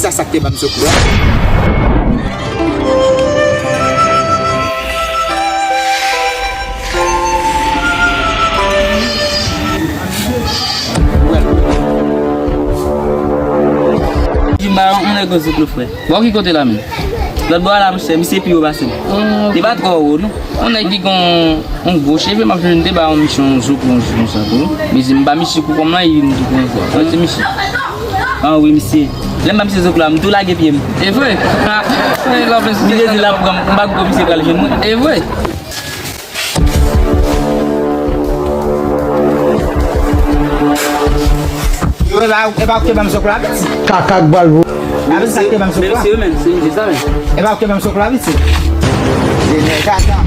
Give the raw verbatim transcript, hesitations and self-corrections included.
Sa, sa k te ban m sekou a. Jimba, yon nèg gwo zouk lo frè. Bon, ki kote la menm? Lòt bò a la, monchè, misye pi wo pase m. Li pa twò wo, non. Yon nèg ki gon yon gwo cheve, m ap jwenn te ba yon misye yon zouk, yon zouk konsa tou. Mezi m ba misye kou kòm lan, li m tou pran fwa. Mwen se misye. Ah wi, misye. Lè m ba misye zouk la, m tou lage pye m. E vre? Misye di l ap pran m, m pa kwè misye pral jwenn mwen. E vre? Yo, e pa, e pa ou ki ban m sokla, piti. Kaka k bal vo. A, piti, sa ki ban m sokla. Men se yo menm, se misye sa menm. E pa ou ki ban m sokla, piti. Se nèg kaka.